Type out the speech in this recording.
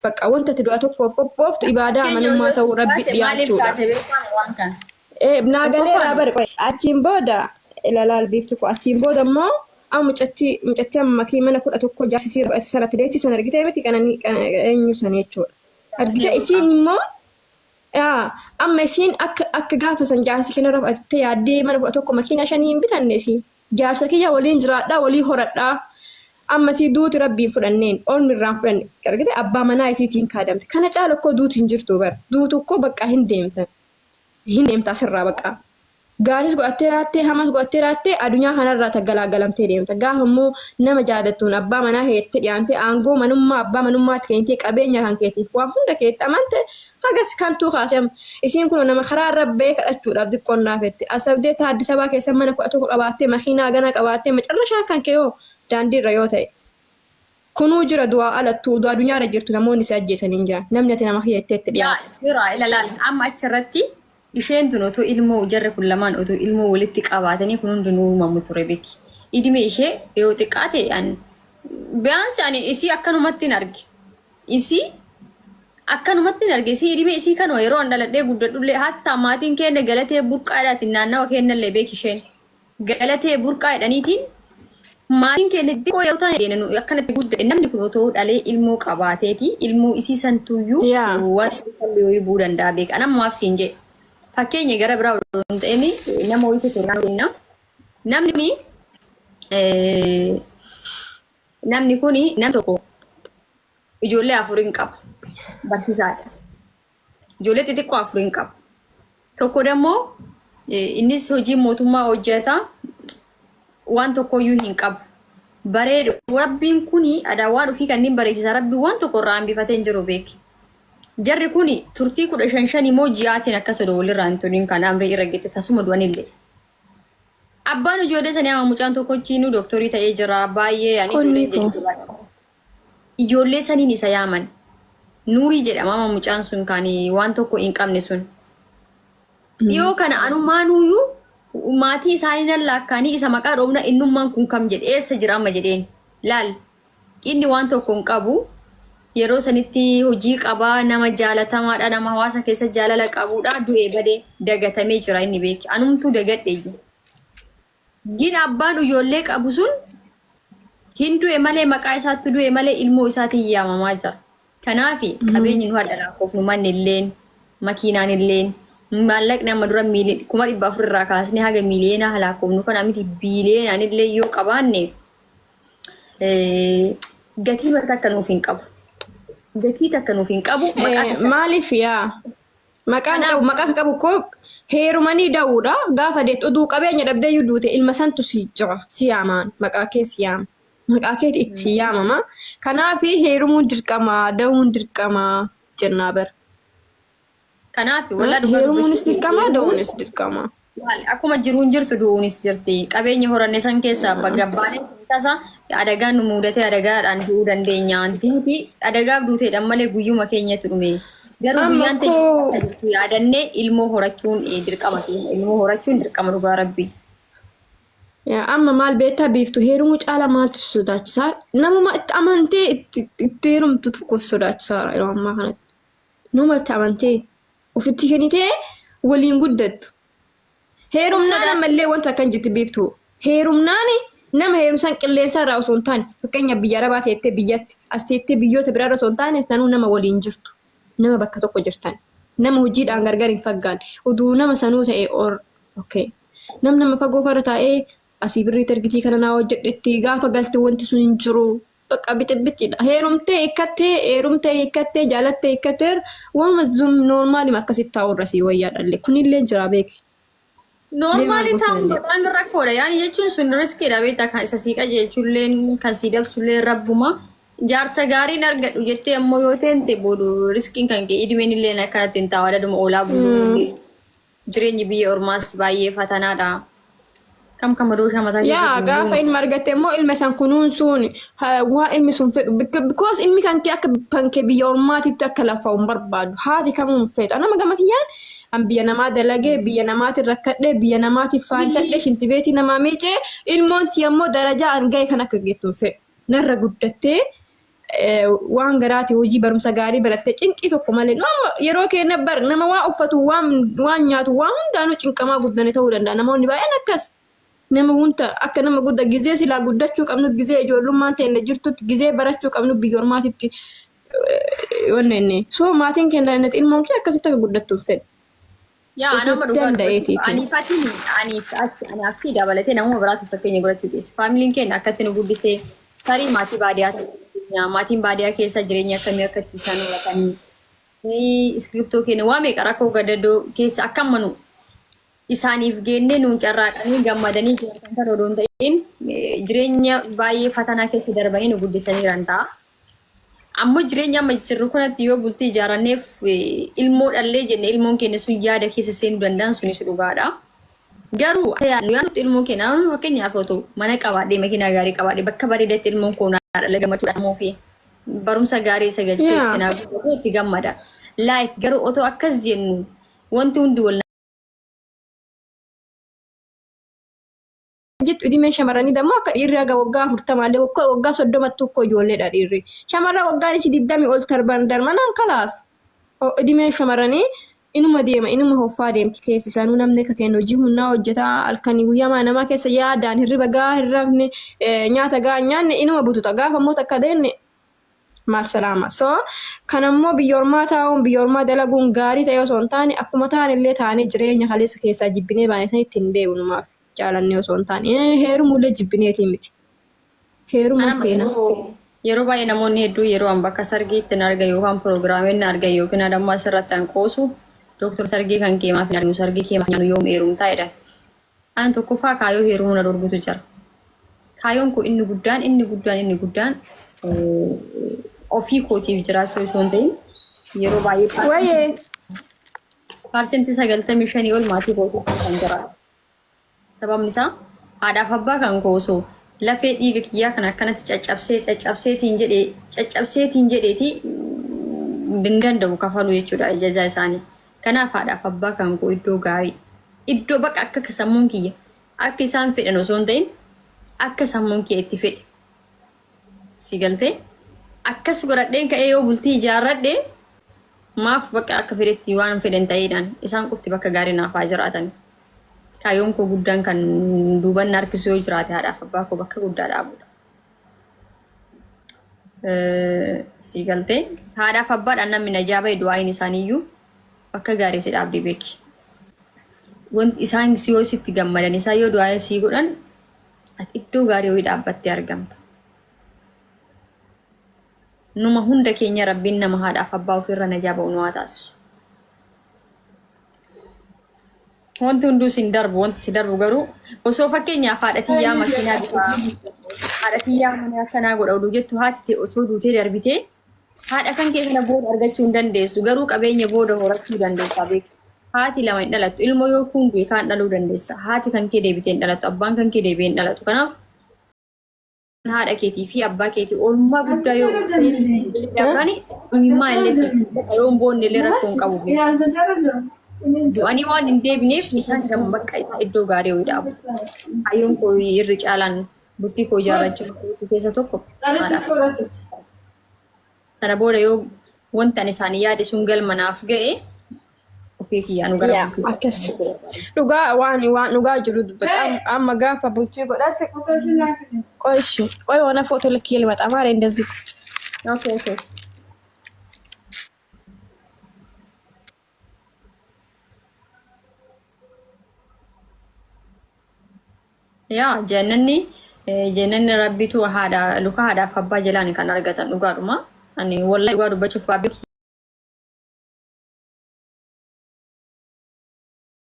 Bakka wanta ati du'a tokkoof qophooftu ibaadaa Fakkeenya amanummaa yoo ta'uu rabbi kaase maaliif dhiyaachuudha. kaase beekama waan kana. Naa galeeraa Tokkoffaan bar qoy achiin booda ilalaal biiftu ko achiin booda immoo amma mucattii mucattii amma makii mana 11 jaarsi sii fudhate sana atileetii sana argitee miti qananii eenyu sana jechuudha. Argitee burqaa. isiin immoo yaa amma isiin akka akka gaafa san jaarsi kenna fudhattee yaaddee mana 11 makiinaa shanii hin bitanne isiin. Jaarsa kiyya waliin jiraadhaa walii horadhaa amma isii duuti rabbiin fudhanneen ormi irraan fudhanne argite abbaa manaa isiitiin kaadamte kana caala koo duuti hin jirtu bar duutu koo baqqaa hin deemtan hin deemta asirraa baqqaa gaaris godhattee raattee hamas godhattee raattee adunyaa kanarraa taggalaaggalamtee deemta gaafa immoo nama jaalattuun abbaa manaa keetti dhiyaantee aangoo manummaa abbaa manummaatti kennitee qabeenya kan keetiif waan hunda keetti amante Hagas kantuu kaase amma. Isiin kunoo nama karaa irra ba'ee kadhachuudhaaf xiqqoon naafette. Asabdee taa Addis Ababaa keessa mana 11 qabaattee makiinaa haganaa qabaattee macarrashaan kan kee hoo daandii irra yoo ta'e. Kunuu jira du'aa alattuu utuu adunyaa irra jirtu namoonni si ajjeesan hin jiran. Namni ati nama kiyya jettee itti Yaa dhiyaatte. jira ila laal amma achirratti isheen tun otoo ilmoo jarri kun lamaan otoo ilmoo walitti qabaatanii kun hundinuu uumamu ture beeki. Idime ishee yoo xiqqaate an biyaansi ani isii akkanumatti hin arge. Isii akkanumatti hin arge. Isii idimee isii kanuma yeroo an dhaladhee guddadhullee hatta maatiin keenya galatee burqaadhaatiin naannawa keenyallee beeki isheen. Galatee burqaa jedhaniitiin maatiin keenya xiqqoo yeroo ta'an nu akkanatti guddate namni kun otoo dhalee ilmoo qabaateeti ilmoo isii santuyyuu Yaa. waan sallee wayii bu'uu danda'a beeka. Anam maaf siin jedhe. Fakkeenya gara biraa odoo hin ta'in nama wayiitu ture naannoo keenya. Namni kuni namni kuni nam tokko Ijoollee afurin qaba. Barsiisaadha. Ijoollee xixiqqoo afurin qaba. Tokko dammoo innis hojii mootummaa hojjeta. Waan tokkoyyuu hin qabu. Bareedu. Rabbiin kuni adaa waan ofii kanneen bareechisa. Rabbiin waan tokko irraa hambifatee hin jiru beeki. Jarri kuni turtii 15 shanii immoo ji'aatiin akkas odoo walirraa hin turin kan amrii irra gette tasuma du'anillee. Abbaan ijoollee sanii amma mucaan tokkochiinuu dooktorii ta'ee jira. Baay'ee ani Qonni ijoolleen koo. jajjabaadha. Ijoollee saniin isa yaaman. Nuurii jedhama amma mucaan sun kan waan tokko hin qabne sun. Dhiyoo kana anumaanuyyuu maatii isaanii nan laakkaanii isa maqaa dhoofna innummaan kun kam jedhe eessa jira amma jedheen. Laal inni waan tokko hin qabu. Yeroo sanitti hojii qabaa nama jaalatamaadha nama hawaasa keessa jaalala qabudha du'ee badee dagatamee jira inni beeki. Anumtuu dagadhe iyyuu. Gin abbaan ijoollee qabu sun hin du'e malee maqaa isaatti du'e malee ilmoo isaatiin yaamamaa jira. Kanaaf qabeenyi nu hadha lakkoofnu manni illeen makiinaan illeen maallaqni amma dura 400,000 irraa kaasnee haga miiliyoonaa lakkoofnu kana miti biiliyoonaan illee yoo qabaanne gatii takka nuuf hin qabu. Gatii takka nuuf hin qabu maqaa takka. Maaliif yaa Maqaan Kanaaf qabu maqaa kan qabu koo heerumanii da'uudha. Gaafa deettu oduu qabeenya dhabdee iyyuu duute ilma santu si jira si yaamaan maqaa kee si yaama. Maqaa keeti itti yaamama. Kanaaf heerumuun dirqama da'uun dirqama jennaa bara. Kanaaf walaa dhugaa Heerumuunis dubbachuuf dirqama heerumuun da'uunis dirqama. Maal akkuma jiruun jirtu du'uunis jirti. Qabeenya horanne san keessaa gabbaanee tasa adagaan nu muudatee adagaadhaan du'uu dandeenya. Duuti adagaaf duuteedhaan malee guyyuma keenyatti dhume. Garuu Amma guyyaan teenya koo akka jirtu yaadannee ilmoo horachuun dirqama keenya. Ilmoo horachuun dirqama dhugaa rabbi. Yaa, amma maal beektaa biiftu heerumuu caala maaltu si sodaachisaa? Namuma itti amantee itti itti heerumtu tokko si sodaachisaa yeroo ammaa kanatti. Nama itti amantee ofitti kennitee waliin guddattu. Heerumnaan ammallee wanta akkan jirti biiftuu. Heerumnaan nama heerumsaan qilleensa irraa osoo hin taane fakkeenyaaf biyya arabaa teettee biyyatti as teettee biyyoota biraa irra osoo hin taane sanuu nama waliin jirtu. Nama bakka tokko jirtan. Nama hojiidhaan gargar hin faggaanne. Utuu nama sanuu ta'e or okay. Nam nama fagoo farra taa'ee asii birriitti ergitii kana naa hojjedhetti gaafa galte wanti sun hin jiru. Bakka bixibixidha. Heerumtee hiikkattee heerumtee hiikkattee jaalattee hiikkattee waanuma zum noormaalima akkasitti taa'u irra sii wayyaa dhalle. Kunillee jira beeki. Mee maal Noormaali gochuu ta'uun dandeenya? bataan rakkoodha. Yaani jechuun sun riskiidha beektaa kan isa sii qajeelchulleen kan sii dabsulleen rabbuma. Jaarsa gaariin argadhu jettee ammoo yoo teente boodu riskiin kan kee idmeen illee akkanatti hin taa'u adaduma oolaa buluu. Jireenyi biyya ormaas baay'ee fatanaadha. Kam kan madooshaa mataa keessa Yaa gaafa guutuu. ilma argatte immoo ilma san kunuunsuun waa ilmi sun fedhu because ilmi kan kee akka kan kee biyya ormaatitti akka lafa hin barbaadu haati kamuu hin fedhu anama gama kiyyaan an biyya namaa dalagee biyya namaatiin rakkadhee biyya namaatiif faancadhee shintibeetii namaa miicee ilmoon tiyya immoo darajaa an gahe kan akka geettu hin fedhu narra guddattee Waan garaati hojii barumsa gaarii barattee cinqii tokko malee nu amma yeroo keenya bar nama waa uffatu, waan waan nyaatu, waa hundaanuu cinqamaa guddane ta'uu danda'a. Namoonni baay'een akkas nama hunda akka nama guddaa gizee silaa guddachuu qabnu, gizee ijoollummaan teenya jirtutti, gizee barachuu qabnu biyya ormaatitti wanne inni so maatiin keenya ilmoon kee akkasitti akka guddattu hin fedhu. Yaa Osoo nama dhugaa danda'eetiiti. dubbachuuf aniif atiin aniif ati anaaf fi dabalatee namuma biraatu fakkeenya godhachuu dhiyeessu. Faamiliin keenya akkatti nu guddisee tarii maatii baadiyyaa ta'uu dandeenya. Maatiin baadiyyaa keessa jireenya akkamii akka itti isaan horatanii iskiriptoo keenya waa meeqa rakkoo gadadoo keessa akka amma nu isaaniif geennee nuun carraaqanii gammadanii jiraatan kan odoo hin ta'in jireenya baay'ee fatanaa keessa darbanii nu guddisaniiran ta'a. Ammoo jireenya amma jirru kanatti yoo bultii ijaaranneef ilmoo dhallee jenne ilmoon keenya sun yaada keessa seenuu danda'an sunis dhugaadha. Garuu yaadnutti ilmoon keenya amma fakkeenyaaf otoo mana qabaadhee makiinaa gaarii qabaadhee bakka bareedaatti ilmoon koo naa dhala gammachuudha sammuu fi barumsa gaarii isa galchee itti naa guddate itti gammada. Like garuu otoo akkas jennu wanti hundi wal Jettu idimeen shamarranii dammoo akka dhiirri haga waggaa 40 illee waggaa 30tti ukkoo ijoolleedha dhiirri. Shamarra waggaan isii 20 ol tarban darmanaan kalaas. Idimeen shamarranii inuma deema, inuma hoffaa deemti keessi isaanuu. Namni akka keenya hojii humnaa hojjetaa halkanii guyyaa mana namaa keessa yaadaan hirriba gahaa hin rafne, nyaata gahaa hin nyaanne, inuma bututa. Gaafa immoo takka deemne maal salaama. So kanammoo biyya ormaa taa'uun, biyya ormaa dalaguun gaarii ta'e osoo hin taane, akkuma ta'an illee taanee jireenya kaleessa keessaa jibbinee baane sanitti hin deebinumaaf jaalannee osoo hin taane, heerumullee jibbineetii miti. Heeruma Anama feena. yeroo baay'ee namoonni hedduu yeroo an bakka sargiitti na argan yookaan piroogiraamiin na argan yookiin adammoo asirratti an qoosu, "Dooktor, sargii kan kee maaf hin arginu? Sargii kee maaf nyaannu? Yoom heerumtaa?" jedhan. An tokkoffaa kaayoo heerumuu na dhorgutu jira. Kaayoon koo inni guddaan inni guddaan inni guddaan ofii kootiif jiraachuu osoo hin ta'in yeroo baay'ee Wayee. 95% ol maatii kootiif kan jiraatu. Sababni isaa haadhaaf abbaa kan koo osoo lafee dhiiga kiyyaa kan akkanatti caccabsee caccabseetiin jedhee caccabseetiin jedheeti hin danda'u kafaluu jechuudha jazaa isaanii. Kanaaf haadhaaf abbaa kan koo iddoo gaarii, iddoo bakka akka sammuun kiyya akka isaan fedhan osoo hin ta'in akka sammuun kiyya itti fedhe. Si galtee akkas godhadheen ka'ee yoo bultii ijaarradhe maaf bakka akka fedhetti waan fedhan ta'eedhaan isaan qofti bakka gaarii naaf haa jiraatan. Kaayyoon koo guddaan kan duuban na harkisu yoo jiraate haadhaaf abbaa koo bakka guddaa dhaabuudha. Si galtee haadhaaf abbaadhaan namni najaa bahe du'aayin isaaniiyyuu bakka gaarii si dhaabdi beeki. Wanti isaan si yoo sitti gammadan, isaan yoo du'aa sii godhan, ati iddoo gaarii wayii dhaabbattee argamta. Numa hunda keenya Rabbiin nama haadhaaf abbaa ofirra najaa ba'u nu haa taasisu. Wanti hunduu sin darbu, wanti si darbu garuu osoo fakkeenyaaf haadha tiyyaa makiinaa bitaa, haadha tiyyaa mana akkanaa godha oduu jettu, haati ta'e osoo duutee darbitee haadha kan kee kana booda argachuu hin dandeessu, garuu qabeenya booda horachuu dandeessa beeku. Haati lama hin dhalattu. Ilmoo yoo kuun du'e kaan dhaluu dandeessa. Haati kan kee deebitee hin dhalattu. Abbaan kan kee deebi'ee hin dhalatu. Kanaaf haadha keetii fi abbaa keetii oolmaa guddaa yoo dabrani imimmaa illee siif yoo hin boonne illee rakkoo hin qabu. Du'anii waan hin deebineef isaan gama bakka isaa iddoo gaarii wayii dhaabu. Hayyoon koo irri caalaan bultii koo ijaarrachuu keessa tokko haadha. Sana booda yoo wanta ani isaanii yaade sun galma naaf ga'e ofii kiyyaanuu gara Yaa bultii akkas. Dhugaa waan dhugaa jiru dubbata. Amma gaafa bultii godhatte ቆይ እሺ ቆይ የሆነ ፎቶ ልኬ ልመጣ ማሬ እንደዚህ ቁጭ Okay. Yaa jannanni rabbitu haadha luka haadhaaf abbaa jalaan kan argatan dhugaadhuma. Ani wallahi dhugaa dubbachuuf baabbii